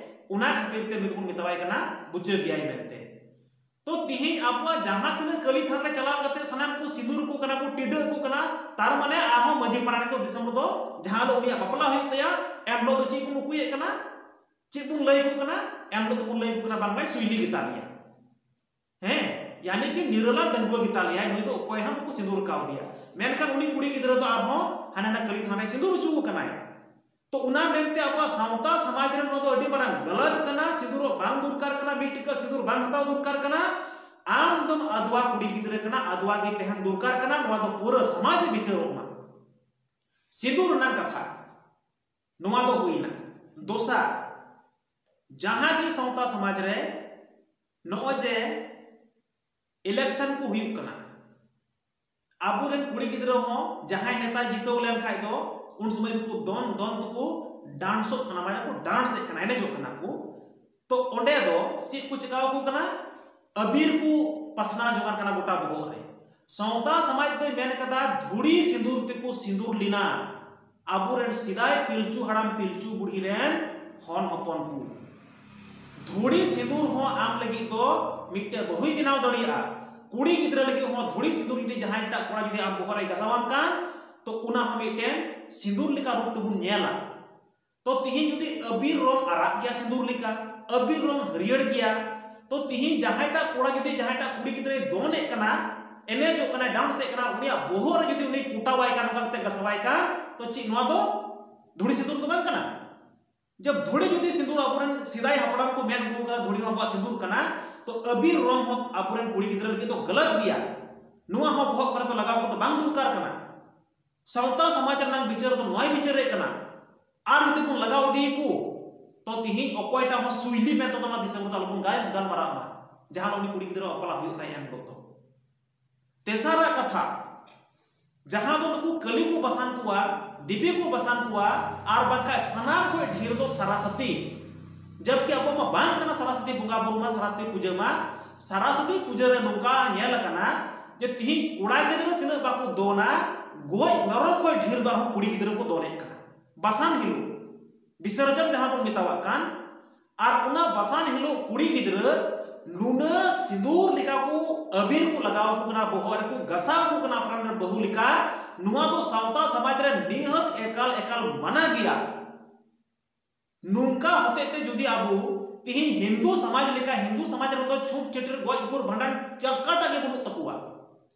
ᱚᱱᱟ ᱠᱷᱟᱹᱛᱤᱨ ᱛᱮ ᱱᱩᱭ ᱫᱚᱵᱚᱱ ᱢᱮᱛᱟᱣᱟᱭ ᱠᱟᱱᱟ ᱵᱩᱪᱟᱹ ᱜᱮᱭᱟᱭ ᱢᱮᱱᱛᱮ᱾ ᱛᱚ ᱛᱤᱦᱤᱧ ᱟᱵᱚᱣᱟᱜ ᱡᱟᱦᱟᱸ ᱛᱤᱱᱟᱹᱜ ᱠᱟᱹᱞᱤ ᱛᱷᱟᱱ ᱨᱮ ᱪᱟᱞᱟᱣ ᱠᱟᱛᱮ ᱥᱟᱱᱟᱢ ᱠᱚ ᱥᱤᱸᱫᱩᱨ ᱟᱠᱚ ᱠᱟᱱᱟ, ᱠᱚ ᱴᱤᱰᱟᱹ ᱟᱠᱚ ᱠᱟᱱᱟ, ᱛᱟᱨ ᱢᱟᱱᱮ ᱟᱨᱦᱚᱸ ᱢᱟᱹᱡᱷᱤ ᱯᱟᱨᱟᱱᱤᱠ ᱫᱚ ᱫᱤᱥᱚᱢ ᱨᱮᱫᱚ ᱡᱟᱦᱟᱸ ᱦᱤᱞᱳᱜ ᱩᱱᱤᱭᱟᱜ ᱵᱟᱯᱞᱟ ᱦᱩᱭᱩᱜ ᱛᱟᱭᱟ, ᱮᱱ ᱦᱤᱞᱳᱜ ᱫᱚ ᱪᱮᱫ ᱵᱚᱱ ᱩᱠᱩᱭᱮᱫ ᱠᱟᱱᱟ, ᱪᱮᱫ ᱵᱚᱱ ᱞᱟᱹᱭ ᱟᱠᱚ ᱠᱟᱱᱟ? ᱮᱱ ᱦᱤᱞᱳᱜ ᱫᱚᱵᱚᱱ ᱞᱟᱹᱭ ᱟᱠᱚ ᱠᱟᱱᱟ ᱵᱟᱝᱢᱟᱭ ᱥᱩᱭᱞᱤ ᱜᱮᱛᱟ ᱞᱮᱭᱟ᱾ ᱦᱮᱸ, ᱭᱟᱱᱤ ᱠᱤ ᱱᱤᱨᱟᱞᱟ ᱰᱟᱺᱜᱩᱣᱟᱹ ᱜᱮᱛᱟ ᱞᱮᱭᱟᱭ, ᱱᱩᱭ ᱫᱚ ᱚᱠᱚᱭ ᱦᱚᱸ ᱵᱟᱠᱚ ᱥᱤᱸᱫᱩᱨ ᱠᱟᱣᱫᱮᱭᱟ᱾ ᱢᱮᱱᱠᱷᱟᱱ ᱩᱱᱤ ᱠᱩᱲᱤ ᱜᱤᱫᱽᱨᱟᱹ ᱫᱚ ᱟᱨᱦᱚᱸ ᱦᱟᱱᱮ ᱦᱟᱱᱟ ᱠᱟᱹᱞᱤ ᱛᱷᱟᱱ ᱨᱮ ᱥᱤᱸᱫᱩᱨ ᱦᱚᱪᱚ ᱟᱠᱟᱱᱟᱭ᱾ ᱛᱚ ᱚᱱᱟ ᱢᱮᱱᱛᱮ ᱟᱵᱚᱣᱟᱜ ᱥᱟᱶᱛᱟ ᱥᱚᱢᱟᱡᱽ ᱨᱮ ᱱᱚᱣᱟ ᱫᱚ ᱟᱹᱰᱤ ᱢᱟᱨᱟᱝ ᱜᱟᱞᱟᱛ ᱠᱟᱱᱟ, ᱥᱤᱸᱫᱩᱨᱚᱜ ᱵᱟᱝ ᱫᱚᱨᱠᱟᱨ ᱠᱟᱱᱟ, ᱢᱤᱫ ᱴᱤᱠᱟᱹ ᱥᱤᱸᱫᱩᱨ ᱵᱟᱝ ᱦᱟᱛᱟᱣ ᱫᱚᱨᱠᱟᱨ ᱠᱟᱱᱟ᱾ ᱟᱢ ᱫᱚᱢ ᱟᱫᱣᱟ ᱠᱩᱲᱤ ᱜᱤᱫᱽᱨᱟᱹ ᱠᱟᱱᱟ, ᱟᱫᱣᱟ ᱜᱮ ᱛᱟᱦᱮᱱ ᱫᱚᱨᱠᱟᱨ ᱠᱟᱱᱟ, ᱱᱚᱣᱟ ᱫᱚ ᱯᱩᱨᱟᱹ ᱥᱚᱢᱟᱡᱽ ᱮ ᱵᱤᱪᱟᱹᱨᱚᱜ ᱢᱟ᱾ ᱥᱤᱸᱫᱩᱨ ᱨᱮᱱᱟᱜ ᱠᱟᱛᱷᱟ ᱱᱚᱣᱟ ᱫᱚ ᱦᱩᱭᱱᱟ᱾ ᱫᱚᱥᱟᱨ, ᱡᱟᱦᱟᱸ ᱜᱮ ᱥᱟᱶᱛᱟ ᱥᱚᱢᱟᱡᱽ ᱨᱮ ᱱᱚᱜᱼᱚᱭ ᱡᱮ election ᱠᱚ ᱦᱩᱭᱩᱜ ᱠᱟᱱᱟ, ᱟᱵᱚᱨᱮᱱ ᱠᱩᱲᱤ ᱜᱤᱫᱽᱨᱟᱹ ᱦᱚᱸ ᱡᱟᱦᱟᱸᱭ ᱱᱮᱛᱟᱭ ᱡᱤᱛᱟᱹᱣ ᱞᱮᱱ ᱠᱷᱟᱡ ᱫᱚ ᱩᱱ ᱥᱚᱢᱚᱭ ᱫᱚᱠᱚ ᱫᱚᱱ ᱫᱚᱱ ᱛᱮᱠᱚ ᱰᱟᱱᱥᱚᱜ ᱠᱟᱱᱟ, ᱢᱟᱱᱮ ᱠᱚ ᱰᱟᱱᱥᱮᱫ ᱠᱟᱱᱟ, ᱮᱱᱮᱡᱚᱜ ᱠᱟᱱᱟ ᱠᱚ᱾ ᱛᱚ ᱚᱸᱰᱮ ᱫᱚ ᱪᱮᱫ ᱠᱚ ᱪᱮᱠᱟᱣ ᱠᱚ ᱠᱟᱱᱟ? ᱟᱵᱤᱨ ᱠᱚ ᱯᱟᱥᱱᱟᱣ ᱡᱚᱝᱟᱱ ᱠᱟᱱᱟ ᱜᱚᱴᱟ ᱵᱚᱦᱚᱜ ᱨᱮ᱾ ᱥᱟᱶᱛᱟ ᱥᱚᱢᱟᱡᱽ ᱫᱚᱭ ᱢᱮᱱ ᱠᱟᱫᱟ, ᱫᱷᱩᱲᱤ ᱥᱤᱸᱫᱩᱨ ᱛᱮᱠᱚ ᱥᱤᱸᱫᱩᱨ ᱞᱮᱱᱟ᱾ ᱟᱵᱚᱨᱮᱱ ᱥᱮᱫᱟᱭ ᱯᱤᱞᱪᱩ ᱦᱟᱲᱟᱢ ᱯᱤᱞᱪᱩ ᱵᱩᱲᱦᱤ ᱨᱮᱱ ᱦᱚᱱ ᱦᱚᱯᱚᱱ ᱠᱚ᱾ ᱫᱷᱩᱲᱤ ᱥᱤᱸᱫᱩᱨ ᱦᱚᱸ ᱟᱢ ᱞᱟᱹᱜᱤᱫ ᱫᱚ ᱢᱤᱫᱴᱮᱡ ᱵᱟᱹᱦᱩᱭ ᱵᱮᱱᱟᱣ ᱫᱟᱲᱮᱭᱟᱜᱼᱟ᱾ ᱠᱩᱲᱤ ᱜᱤᱫᱽᱨᱟᱹ ᱞᱟᱹᱜᱤᱫ ᱦᱚᱸ ᱫᱷᱩᱲᱤ ᱥᱤᱸᱫᱩᱨ ᱡᱩᱫᱤ ᱡᱟᱦᱟᱸᱭ ᱴᱟᱜ ᱠᱚᱲᱟ ᱡᱩᱫᱤ ᱟᱢ ᱵᱚᱦᱚᱜ ᱨᱮᱭ ᱜᱟᱥᱟᱣᱟᱢ ᱠᱟᱱ, ᱛᱚ ᱚᱱᱟ ᱦᱚᱸ ᱢᱤᱫᱴᱮᱱ ᱥᱤᱸᱫᱩᱨ ᱞᱮᱠᱟ ᱨᱩᱯ ᱛᱮᱵᱚᱱ ᱧᱮᱞᱟ᱾ ᱛᱚ ᱛᱤᱦᱤᱧ ᱡᱩᱫᱤ ᱟᱵᱤᱨ ᱨᱚᱝ ᱟᱨᱟᱜ ᱜᱮᱭᱟ ᱥᱤᱸᱫᱩᱨ ᱞᱮᱠᱟ, ᱟᱵᱤᱨ ᱨᱚᱝ ᱦᱟᱹᱨᱭᱟᱹᱲ ᱜᱮᱭᱟ, ᱛᱚ ᱛᱤᱦᱤᱧ ᱡᱟᱦᱟᱸᱭᱴᱟᱜ ᱠᱚᱲᱟ ᱡᱩᱫᱤ ᱡᱟᱦᱟᱸᱭᱴᱟᱜ ᱠᱩᱲᱤ ᱜᱤᱫᱽᱨᱟᱹᱭ ᱫᱚᱱᱮᱫ ᱠᱟᱱᱟ, ᱮᱱᱮᱡᱚᱜ ᱠᱟᱱᱟᱭ, ᱰᱟᱱᱥᱮᱫ ᱠᱟᱱᱟ, ᱩᱱᱤᱭᱟᱜ ᱵᱚᱦᱚᱜ ᱨᱮ ᱡᱩᱫᱤ ᱩᱱᱤ ᱠᱩᱴᱟᱣᱟᱭ ᱠᱟᱱ, ᱱᱚᱝᱠᱟ ᱠᱟᱛᱮ ᱜᱟᱥᱟᱣᱟᱭ ᱠᱟᱱ, ᱛᱚ ᱪᱮᱫ ᱱᱚᱣᱟ ᱫᱚ ᱫᱷᱩᱲᱤ ᱥᱤᱸᱫᱩᱨ ᱫᱚ ᱵᱟᱝ ᱠᱟᱱᱟ? ᱡᱟᱵ ᱫᱷᱩᱲᱤ ᱡᱩᱫᱤ ᱥᱤᱸᱫᱩᱨ ᱟᱵᱚᱨᱮᱱ ᱥᱮᱫᱟᱭ ᱦᱟᱯᱲᱟᱢ ᱠᱚ ᱢᱮᱱ ᱟᱹᱜᱩ ᱟᱠᱟᱫᱟ, ᱫᱷᱩᱲᱤ ᱦᱚᱸ ᱟᱵᱚᱣᱟᱜ ᱥᱤᱸᱫᱩᱨ ᱠᱟᱱᱟ, ᱛᱚ ᱟᱵᱤᱨ ᱨᱚᱝ ᱦᱚᱸ ᱟᱵᱚᱨᱮᱱ ᱠᱩᱲᱤ ᱜᱤᱫᱽᱨᱟᱹ ᱞᱟᱹᱜᱤᱫ ᱫᱚ ᱜᱟᱞᱟᱛ ᱜᱮᱭᱟ᱾ ᱱᱚᱣᱟ ᱦᱚᱸ ᱵᱚᱦᱚᱜ ᱠᱚᱨᱮ ᱫᱚ ᱞᱟᱜᱟᱣ ᱠᱚᱫᱚ ᱵᱟᱝ ᱫᱚᱨᱠᱟᱨ ᱠᱟᱱᱟ᱾ ᱥᱟᱶᱛᱟ ᱥᱚᱢᱟᱡᱽ ᱨᱮᱱᱟᱜ ᱵᱤᱪᱟᱹᱨ ᱫᱚ ᱱᱚᱣᱟᱭ ᱵᱤᱪᱟᱹᱨᱮᱫ ᱠᱟᱱᱟ᱾ ᱟᱨ ᱡᱩᱫᱤ ᱵᱚᱱ ᱞᱟᱜᱟᱣ ᱤᱫᱤᱭᱟᱠᱚ, ᱛᱚ ᱛᱤᱦᱤᱧ ᱚᱠᱚᱭᱴᱟᱜ ᱦᱚᱸ ᱥᱩᱭᱞᱤ ᱢᱮᱱᱛᱮ ᱫᱚ ᱱᱚᱣᱟ ᱫᱤᱥᱚᱢ ᱨᱮᱫᱚ ᱟᱞᱚᱵᱚᱱ ᱜᱟᱭ-, ᱜᱟᱞᱢᱟᱨᱟᱜ ᱢᱟ, ᱡᱟᱦᱟᱸ ᱫᱚ ᱩᱱᱤ ᱠᱩᱲᱤ ᱜᱤᱫᱽᱨᱟᱹ ᱵᱟᱯᱞᱟ ᱦᱩᱭᱩᱜ ᱛᱟᱭ ᱮᱱ ᱦᱤᱞᱳᱜ ᱫᱚ᱾ ᱛᱮᱥᱟᱨᱟᱜ ᱠᱟᱛᱷᱟ, ᱡᱟᱦᱟᱸ ᱫᱚ ᱱᱩᱠᱩ ᱠᱟᱹᱞᱤ ᱠᱚ ᱵᱟᱥᱟᱱ ᱠᱚᱣᱟ, ᱫᱮᱵᱤ ᱠᱚ ᱵᱟᱥᱟᱱ ᱠᱚᱣᱟ, ᱟᱨ ᱵᱟᱝᱠᱷᱟᱱ ᱥᱟᱱᱟᱢ ᱠᱷᱚᱱ ᱰᱷᱮᱨ ᱫᱚ ᱥᱟᱨᱟᱥᱟᱛᱤ᱾ ᱡᱚᱵᱠᱤ ᱟᱵᱚ ᱢᱟ ᱵᱟᱝ ᱠᱟᱱᱟ ᱥᱟᱨᱟᱥᱟᱛᱤ ᱵᱚᱸᱜᱟ ᱵᱩᱨᱩ ᱢᱟ, ᱥᱟᱨᱟᱥᱟᱛᱤ ᱯᱩᱡᱟᱹ ᱢᱟ᱾ ᱥᱟᱨᱟᱥᱟᱛᱤ ᱯᱩᱡᱟᱹ ᱨᱮ ᱱᱚᱝᱠᱟ ᱧᱮᱞ ᱟᱠᱟᱱᱟ ᱡᱮ ᱛᱤᱦᱤᱧ ᱠᱚᱲᱟ ᱜᱤᱫᱽᱨᱟᱹ ᱛᱤᱱᱟᱹᱜ ᱵᱟᱠᱚ ᱫᱚᱱᱟ, ᱜᱚᱡ ᱢᱮᱨᱚᱢ ᱠᱷᱚᱱ ᱰᱷᱮᱨ ᱫᱚ ᱟᱨᱦᱚᱸ ᱠᱩᱲᱤ ᱜᱤᱫᱽᱨᱟᱹ ᱠᱚ ᱫᱚᱱᱮᱫ ᱠᱟᱱᱟ᱾ ᱵᱟᱥᱟᱱ ᱦᱤᱞᱳᱜ, ᱵᱤᱥᱚᱨᱡᱚᱱ ᱡᱟᱦᱟᱸ ᱵᱚᱱ ᱢᱮᱛᱟᱣᱟᱜ ᱠᱟᱱ, ᱟᱨ ᱚᱱᱟ ᱵᱟᱥᱟᱱ ᱦᱤᱞᱳᱜ ᱠᱩᱲᱤ ᱜᱤᱫᱽᱨᱟᱹ ᱱᱩᱱᱟᱹᱜ ᱥᱤᱸᱫᱩᱨ ᱞᱮᱠᱟ ᱠᱚ ᱟᱵᱤᱨ ᱠᱚ ᱞᱟᱜᱟᱣ ᱟᱠᱚ ᱠᱟᱱᱟ, ᱵᱚᱦᱚᱜ ᱨᱮᱠᱚ ᱜᱟᱥᱟᱣ ᱟᱠᱚ ᱠᱟᱱᱟ ᱟᱯᱱᱟᱨ ᱨᱮᱱ ᱵᱟᱹᱦᱩ ᱞᱮᱠᱟ, ᱱᱚᱣᱟ ᱫᱚ ᱥᱟᱶᱛᱟ ᱥᱚᱢᱟᱡᱽ ᱨᱮ ᱱᱤᱦᱟᱹᱛ ᱮᱠᱟᱞ ᱮᱠᱟᱞ ᱢᱟᱱᱟ ᱜᱮᱭᱟ᱾ ᱱᱚᱝᱠᱟ ᱦᱚᱛᱮᱡ ᱛᱮ ᱡᱩᱫᱤ ᱟᱵᱚ ᱛᱤᱦᱤᱧ ᱦᱤᱱᱫᱩ ᱥᱚᱢᱟᱡᱽ ᱞᱮᱠᱟ, ᱦᱤᱱᱫᱩ ᱥᱚᱢᱟᱡᱽ ᱨᱮᱫᱚ ᱪᱷᱩᱛ ᱪᱷᱟᱹᱴᱭᱟᱹᱨ ᱜᱚᱡ ᱜᱩᱨ ᱵᱷᱟᱸᱰᱟᱱ ᱪᱟᱠᱟᱴᱟ ᱜᱮ ᱵᱟᱹᱱᱩᱜ ᱛᱟᱠᱚᱣᱟ᱾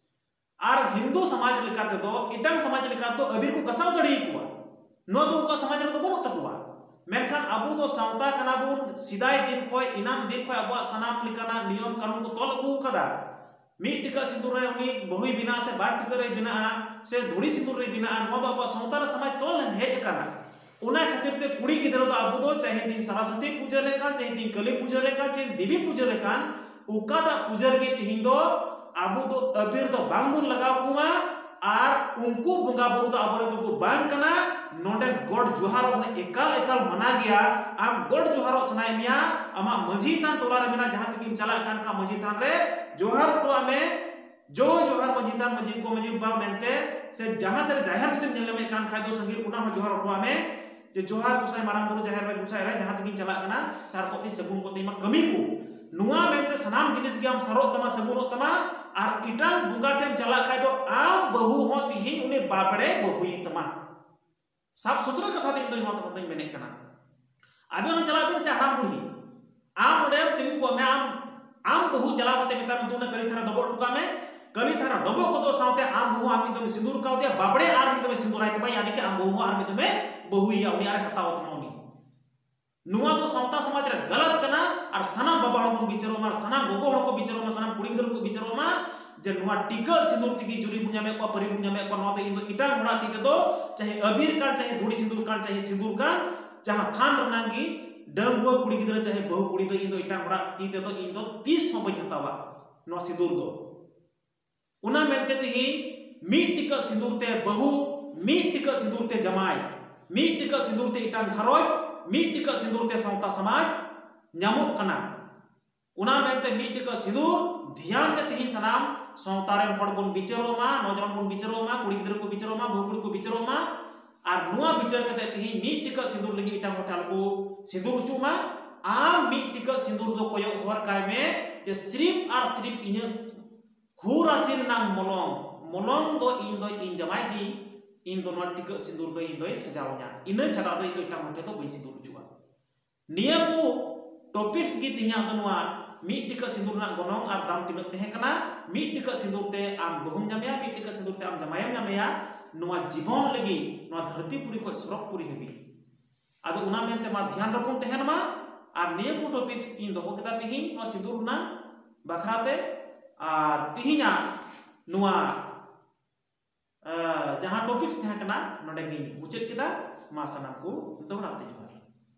ᱟᱨ ᱦᱤᱱᱫᱩ ᱥᱚᱢᱟᱡᱽ ᱞᱮᱠᱟ ᱛᱮᱫᱚ ᱮᱴᱟᱜ ᱥᱚᱢᱟᱡᱽ ᱞᱮᱠᱟ ᱫᱚ ᱟᱵᱤᱨ ᱠᱚ ᱜᱟᱥᱟᱣ ᱫᱟᱲᱮ ᱟᱠᱚᱣᱟ, ᱱᱚᱣᱟ ᱫᱚ ᱩᱱᱠᱩᱣᱟᱜ ᱥᱚᱢᱟᱡᱽ ᱨᱮᱫᱚ ᱵᱟᱹᱱᱩᱜ ᱛᱟᱠᱚᱣᱟ᱾ ᱢᱮᱱᱠᱷᱟᱱ ᱟᱵᱚ ᱫᱚ ᱥᱟᱶᱛᱟ ᱠᱟᱱᱟ ᱵᱚᱱ, ᱥᱮᱫᱟᱭ ᱫᱤᱱ ᱠᱷᱚᱱ, ᱮᱱᱟᱱ ᱫᱤᱱ ᱠᱷᱚᱱ ᱟᱵᱚᱣᱟᱜ ᱥᱟᱱᱟᱢ ᱞᱮᱠᱟᱱᱟᱜ ᱱᱤᱭᱚᱢ ᱠᱟᱹᱱᱩᱱ ᱠᱚ ᱛᱚᱞ ᱟᱹᱜᱩ ᱟᱠᱟᱫᱟ᱾ ᱢᱤᱫ ᱴᱤᱠᱟᱹᱜ ᱥᱤᱸᱫᱩᱨ ᱨᱮ ᱩᱱᱤ ᱵᱟᱹᱦᱩᱭ ᱵᱮᱱᱟᱜᱼᱟ ᱥᱮ ᱵᱟᱨ ᱴᱤᱠᱟᱹᱜ ᱨᱮᱭ ᱵᱮᱱᱟᱜᱼᱟ ᱥᱮ ᱫᱷᱩᱲᱤ ᱥᱤᱸᱫᱩᱨ ᱨᱮᱭ ᱵᱮᱱᱟᱜᱼᱟ, ᱱᱚᱣᱟ ᱫᱚ ᱟᱵᱚᱣᱟᱜ ᱥᱟᱶᱛᱟ ᱨᱮ ᱥᱚᱢᱟᱡᱽ ᱛᱚᱞ ᱦᱮᱡ ᱟᱠᱟᱱᱟ᱾ ᱚᱱᱟ ᱠᱷᱟᱹᱛᱤᱨ ᱛᱮ ᱠᱩᱲᱤ ᱜᱤᱫᱽᱨᱟᱹ ᱫᱚ ᱟᱵᱚ ᱫᱚ ᱪᱟᱦᱮ ᱛᱤᱦᱤᱧ ᱥᱟᱨᱟᱥᱚᱛᱤ ᱯᱩᱡᱟᱹ ᱞᱮᱠᱟᱱ, ᱪᱟᱦᱮ ᱛᱤᱦᱤᱧ ᱠᱟᱹᱞᱤ ᱯᱩᱡᱟᱹ ᱞᱮᱠᱟᱱ, ᱪᱟᱦᱮ ᱫᱮᱵᱤ ᱯᱩᱡᱟᱹ ᱞᱮᱠᱟᱱ, ᱚᱠᱟᱴᱟᱜ ᱯᱩᱡᱟᱹ ᱨᱮᱜᱮ ᱛᱤᱦᱤᱧ ᱫᱚ ᱟᱵᱚ ᱫᱚ ᱟᱵᱤᱨ ᱫᱚ ᱵᱟᱝ ᱵᱚᱱ ᱞᱟᱜᱟᱣ ᱠᱚᱣᱟ᱾ ᱩᱱᱠᱩ ᱵᱚᱸᱜᱟ ᱵᱩᱨᱩ ᱫᱚ ᱟᱵᱚᱨᱮᱱ ᱫᱚᱠᱚ ᱵᱟᱝ ᱠᱟᱱᱟ᱾ ᱱᱚᱰᱮ ᱜᱚᱰ ᱡᱚᱦᱟᱨᱚᱜ ᱦᱚᱸ ᱮᱠᱟᱞ ᱮᱠᱟᱞ ᱢᱟᱱᱟ ᱜᱮᱭᱟ᱾ ᱟᱢ ᱜᱚᱰ ᱡᱚᱦᱟᱨᱚᱜ ᱥᱟᱱᱟᱭᱮᱫ ᱢᱮᱭᱟ, ᱟᱢᱟᱜ ᱢᱟᱹᱡᱷᱤ ᱛᱷᱟᱱ ᱴᱚᱞᱟ ᱨᱮ ᱢᱮᱱᱟᱜ ᱡᱟᱦᱟᱸ ᱛᱮᱜᱮᱢ ᱪᱟᱞᱟᱜ ᱠᱟᱱ ᱠᱷᱟᱱ ᱢᱟᱹᱡᱷᱤ ᱛᱷᱟᱱ ᱨᱮ ᱡᱚᱦᱟᱨ ᱦᱚᱴᱚᱣᱟᱜ ᱢᱮ᱾ ᱡᱚᱭ ᱡᱚᱦᱟᱨ ᱢᱟᱹᱡᱷᱤ ᱛᱷᱟᱱ ᱢᱟᱹᱡᱷᱤ ᱠᱚ ᱢᱟᱹᱡᱷᱤ ᱵᱟᱵᱟ ᱢᱮᱱᱛᱮ, ᱥᱮ ᱡᱟᱦᱟᱸ ᱥᱮᱫ ᱨᱮ ᱡᱟᱦᱮᱨ ᱡᱩᱫᱤᱢ ᱧᱮᱞ ᱧᱟᱢᱮᱫ ᱠᱟᱱ ᱠᱷᱟᱡ ᱫᱚ ᱥᱟᱺᱜᱤᱧ ᱚᱱᱟ ᱦᱚᱸ ᱡᱚᱦᱟᱨ ᱦᱚᱴᱚᱣᱟᱜ ᱢᱮ᱾ ᱡᱮ ᱡᱚᱦᱟᱨ ᱜᱚᱸᱥᱟᱭ ᱢᱟᱨᱟᱝ ᱵᱩᱨᱩ ᱡᱟᱦᱮᱨ ᱨᱮ ᱜᱚᱸᱥᱟᱭ ᱨᱮ ᱡᱟᱦᱟᱸ ᱛᱮᱜᱤᱧ ᱪᱟᱞᱟᱜ ᱠᱟᱱᱟ, ᱥᱟᱨ ᱠᱚᱜ ᱛᱤᱧ ᱥᱟᱹᱜᱩᱱ ᱠᱚᱜ ᱛᱤᱧ ᱢᱟ ᱠᱟᱹᱢᱤ ᱠᱚ᱾ ᱱᱚᱣᱟ ᱢᱮᱱᱛᱮ ᱥᱟᱱᱟᱢ ᱡᱤᱱᱤᱥ ᱜᱮ ᱟᱢ ᱥᱟᱨᱚᱜ ᱛᱟᱢᱟ, ᱥᱟᱹᱜᱩᱱᱚᱜ ᱛᱟᱢᱟ᱾ ᱟᱨ ᱮᱴᱟᱜ ᱵᱚᱸᱜᱟ ᱴᱷᱮᱱ ᱪᱟᱞᱟᱜ ᱠᱷᱟᱡ ᱫᱚ ᱟᱢ ᱵᱟᱹᱦᱩ ᱦᱚᱸ ᱛᱤᱦᱤᱧ ᱩᱱᱤ ᱵᱟᱵᱲᱮ ᱵᱟᱹᱦᱩᱭ ᱛᱟᱢᱟ᱾ ᱥᱟᱯ ᱥᱩᱛᱨᱟᱹ ᱠᱟᱛᱷᱟ ᱫᱚ ᱤᱧ ᱫᱚ ᱱᱚᱣᱟ ᱠᱟᱛᱷᱟ ᱫᱚᱧ ᱢᱮᱱᱮᱫ ᱠᱟᱱᱟ᱾ ᱟᱵᱮᱱ ᱦᱚᱸ ᱪᱟᱞᱟᱜ ᱵᱮᱱ ᱥᱮ ᱦᱟᱲᱟᱢ ᱵᱩᱲᱦᱤ, ᱟᱢ ᱚᱸᱰᱮᱢ ᱛᱤᱸᱜᱩ ᱠᱚᱜ ᱢᱮ, ᱟᱢ, ᱟᱢ ᱵᱟᱹᱦᱩ ᱪᱟᱞᱟᱣ ᱠᱟᱛᱮ ᱢᱮᱛᱟᱭ ᱢᱮ, "ᱫᱩ ᱚᱱᱟ ᱠᱟᱹᱞᱤ ᱛᱷᱟᱱ ᱨᱮ ᱰᱚᱵᱚᱜ ᱦᱚᱴᱚ ᱠᱟᱜ ᱢᱮ᱾" ᱠᱟᱹᱞᱤ ᱛᱷᱟᱱ ᱨᱮ ᱰᱚᱵᱚᱜ ᱜᱚᱫᱚᱜ ᱥᱟᱶᱛᱮ ᱟᱢ ᱵᱟᱹᱦᱩ ᱟᱨ ᱢᱤᱫ ᱫᱚᱢᱮ ᱥᱤᱸᱫᱩᱨ ᱠᱟᱣᱫᱮᱭᱟ, ᱵᱟᱵᱲᱮ ᱟᱨ ᱢᱤᱫ ᱫᱚᱢᱮ ᱥᱤᱸᱫᱩᱨᱟᱭ ᱛᱟᱢᱟ, ᱭᱟᱱᱤ ᱠᱤ ᱟᱢ ᱵᱟᱹᱦᱩ ᱦᱚᱸ ᱟᱨ ᱢᱤᱫ ᱫᱚᱢᱮ ᱵᱟᱹᱦᱩᱭᱮᱭᱟ, ᱩᱱᱤ ᱟᱨ ᱦᱟᱛᱟᱣ ᱛᱟᱢᱟ ᱩᱱᱤ᱾ ᱱᱚᱣᱟ ᱫᱚ ᱥᱟᱶᱛᱟ ᱥᱚᱢᱟᱡᱽ ᱨᱮ ᱜᱟᱞᱟᱛ ᱠᱟᱱᱟ᱾ ᱟᱨ ᱥᱟᱱᱟᱢ ᱵᱟᱵᱟ ᱦᱚᱲ ᱵᱚᱱ ᱵᱤᱪᱟᱹᱨᱚᱜ ᱢᱟ, ᱥᱟᱱᱟᱢ ᱜᱚᱜᱚ ᱦᱚᱲ ᱠᱚ ᱵᱤᱪᱟᱹᱨᱚᱜ ᱢᱟ, ᱥᱟᱱᱟᱢ ᱠᱩᱲᱤ ᱜᱤᱫᱽᱨᱟᱹ ᱠᱚ ᱵᱤᱪᱟᱹᱨᱚᱜ ᱢᱟ ᱡᱮ ᱱᱚᱣᱟ ᱴᱤᱠᱟᱹᱜ ᱥᱤᱸᱫᱩᱨ ᱛᱮᱜᱮ ᱡᱩᱨᱤ ᱵᱚᱱ ᱧᱟᱢᱮᱫ ᱠᱚᱣᱟ, ᱯᱟᱹᱨᱤ ᱵᱚᱱ ᱧᱟᱢᱮᱫ ᱠᱚᱣᱟ, ᱱᱚᱣᱟ ᱫᱚ ᱤᱧ ᱫᱚ ᱮᱴᱟᱜ ᱦᱚᱲᱟᱜ ᱛᱤ ᱛᱮᱫᱚ, ᱪᱟᱦᱮ ᱟᱵᱤᱨ ᱠᱟᱱ, ᱪᱟᱦᱮ ᱫᱷᱩᱲᱤ ᱥᱤᱸᱫᱩᱨ ᱠᱟᱱ, ᱪᱟᱦᱮ ᱥᱤᱸᱫᱩᱨ ᱠᱟᱱ, ᱡᱟᱦᱟᱸ ᱛᱷᱟᱱ ᱨᱮᱱᱟᱜ ᱜᱮ ᱰᱟᱺᱜᱩᱣᱟᱹ ᱠᱩᱲᱤ ᱜᱤᱫᱽᱨᱟᱹ ᱪᱟᱦᱮ ᱵᱟᱹᱦᱩ ᱠᱩᱲᱤ ᱫᱚ ᱤᱧ ᱫᱚ ᱮᱴᱟᱜ ᱦᱚᱲᱟᱜ ᱛᱤ ᱛᱮᱫᱚ ᱤᱧ ᱫᱚ ᱛᱤᱥ ᱦᱚᱸ ᱵᱟᱹᱧ ᱦᱟᱛᱟᱣᱟ ᱱᱚᱣᱟ ᱥᱤᱸᱫᱩᱨ ᱫᱚ᱾ ᱚᱱᱟ ᱢᱮᱱᱛᱮ ᱛᱮᱦᱮᱧ ᱢᱤᱫ ᱴᱤᱠᱟᱹᱜ ᱥᱤᱸᱫᱩᱨ ᱛᱮ ᱵᱟᱹᱦᱩ, ᱢᱤᱫ ᱴᱤᱠᱟᱹᱜ ᱥᱤᱸᱫᱩᱨ ᱛᱮ ᱡᱟᱢᱟᱭ, ᱢᱤᱫ ᱴᱤᱠᱟᱹᱜ ᱥᱤᱸᱫᱩᱨ ᱛᱮ ᱮᱴᱟᱜ ᱜᱷᱟᱨᱚᱸᱡᱽ, ᱢᱤᱫ ᱴᱤᱠᱟᱹᱜ ᱥᱤᱸᱫᱩᱨ ᱛᱮ ᱥᱟᱶᱛᱟ ᱥᱚᱢᱟᱡᱽ ᱧᱟᱢᱚᱜ ᱠᱟᱱᱟ᱾ ᱚᱱᱟ ᱢᱮᱱᱛᱮ ᱢᱤᱫ ᱴᱤᱠᱟᱹᱜ ᱥᱤᱸᱫᱩᱨ ᱫᱷᱮᱭᱟᱱ ᱛᱮ ᱛᱮᱦᱮᱧ ᱥᱟᱱᱟᱢ ᱥᱟᱶᱛᱟ ᱨᱮᱱ ᱦᱚᱲ ᱵᱚᱱ ᱵᱤᱪᱟᱹᱨᱚᱜ ᱢᱟ, ᱱᱚᱡᱚᱣᱟᱱ ᱵᱚᱱ ᱵᱤᱪᱟᱹᱨᱚᱜ ᱢᱟ, ᱠᱩᱲᱤ ᱜᱤᱫᱽᱨᱟᱹ ᱠᱚ ᱵᱤᱪᱟᱹᱨᱚᱜ ᱢᱟ, ᱵᱟᱹᱦᱩ ᱠᱩᱲᱤ ᱠᱚ ᱵᱤᱪᱟᱹᱨᱚᱜ ᱢᱟ᱾ ᱟᱨ ᱱᱚᱣᱟ ᱵᱤᱪᱟᱹᱨ ᱠᱟᱛᱮ ᱛᱮᱦᱮᱧ ᱢᱤᱫ ᱴᱤᱠᱟᱹᱜ ᱥᱤᱸᱫᱩᱨ ᱞᱟᱹᱜᱤᱫ ᱮᱴᱟᱜ ᱦᱚᱲ ᱴᱷᱮᱱ ᱟᱞᱚ ᱠᱚ ᱥᱤᱸᱫᱩᱨ ᱦᱚᱪᱚᱜ ᱢᱟ᱾ ᱟᱢ ᱢᱤᱫ ᱴᱤᱠᱟᱹᱜ ᱥᱤᱸᱫᱩᱨ ᱫᱚ ᱠᱚᱭᱚᱜ ᱦᱚᱨ ᱠᱟᱭ ᱢᱮ ᱡᱮ ᱥᱨᱤᱯ ᱟᱨ ᱥᱨᱤᱯ ᱤᱧᱟᱹᱜ ᱦᱩᱨᱟᱥᱤ ᱨᱮᱱᱟᱜ ᱢᱚᱞᱚᱝ, ᱢᱚᱞᱚᱝ ᱫᱚ ᱤᱧ ᱫᱚ ᱤᱧ ᱡᱟᱢᱟᱭ ᱜᱮ, ᱤᱧ ᱫᱚ ᱱᱚᱣᱟ ᱴᱤᱠᱟᱹᱜ ᱥᱤᱸᱫᱩᱨ ᱫᱚ ᱤᱧ ᱫᱚᱭ ᱥᱟᱡᱟᱣ ᱤᱧᱟ, ᱤᱱᱟᱹ ᱪᱷᱟᱰᱟ ᱫᱚ ᱤᱧ ᱫᱚ ᱮᱴᱟᱜ ᱦᱚᱲ ᱴᱷᱮᱱ ᱫᱚ ᱵᱟᱹᱧ ᱥᱤᱸᱫᱩᱨ ᱦᱚᱪᱚᱜᱼᱟ᱾ ᱱᱤᱭᱟᱹ ᱠᱚ topics ᱜᱮ ᱛᱮᱦᱮᱧᱟᱜ ᱫᱚ ᱱᱚᱣᱟ ᱢᱤᱫ ᱴᱤᱠᱟᱹᱜ ᱥᱤᱸᱫᱩᱨ ᱨᱮᱱᱟᱜ ᱜᱚᱱᱚᱝ ᱟᱨ ᱫᱟᱢ ᱛᱤᱱᱟᱹᱜ ᱛᱟᱦᱮᱸ ᱠᱟᱱᱟ, ᱢᱤᱫ ᱴᱤᱠᱟᱹᱜ ᱥᱤᱸᱫᱩᱨ ᱛᱮ ᱟᱢ ᱵᱟᱹᱦᱩᱢ ᱧᱟᱢᱮᱭᱟ, ᱢᱤᱫ ᱴᱤᱠᱟᱹᱜ ᱥᱤᱸᱫᱩᱨ ᱛᱮ ᱟᱢ ᱡᱟᱢᱟᱭᱮᱢ ᱧᱟᱢᱮᱭᱟ, ᱱᱚᱣᱟ ᱡᱤᱵᱚᱱ ᱞᱟᱹᱜᱤᱫ, ᱱᱚᱣᱟ ᱫᱷᱟᱹᱨᱛᱤ ᱯᱩᱨᱤ ᱠᱷᱚᱱ ᱥᱚᱨᱚᱜᱽ ᱯᱩᱨᱤ ᱦᱟᱹᱵᱤᱡ᱾ ᱟᱫᱚ ᱚᱱᱟ ᱢᱮᱱᱛᱮ ᱢᱟ ᱫᱷᱮᱭᱟᱱ ᱨᱮᱵᱚᱱ ᱛᱟᱦᱮᱱ ᱢᱟ᱾ ᱟᱨ ᱱᱤᱭᱟᱹ ᱠᱚ topics ᱤᱧ ᱫᱚᱦᱚ ᱠᱮᱫᱟ ᱛᱮᱦᱮᱧ ᱱᱚᱣᱟ ᱥᱤᱸᱫᱩᱨ ᱨᱮᱱᱟᱜ ᱵᱟᱠᱷᱨᱟ ᱛᱮ᱾ ᱟᱨ ᱛᱮᱦᱮᱧᱟᱜ ᱱᱚᱣᱟ, ᱟᱸ, ᱡᱟᱦᱟᱸ topics ᱛᱟᱦᱮᱸ ᱠᱟᱱᱟ, ᱱᱚᱰᱮ ᱜᱤᱧ ᱢᱩᱪᱟᱹᱫ ᱠᱮᱫᱟ᱾ ᱢᱟ ᱥᱟᱱᱟᱢ ᱠᱚ ᱫᱚᱦᱲᱟ ᱛᱮ ᱡᱚᱦᱟᱨ᱾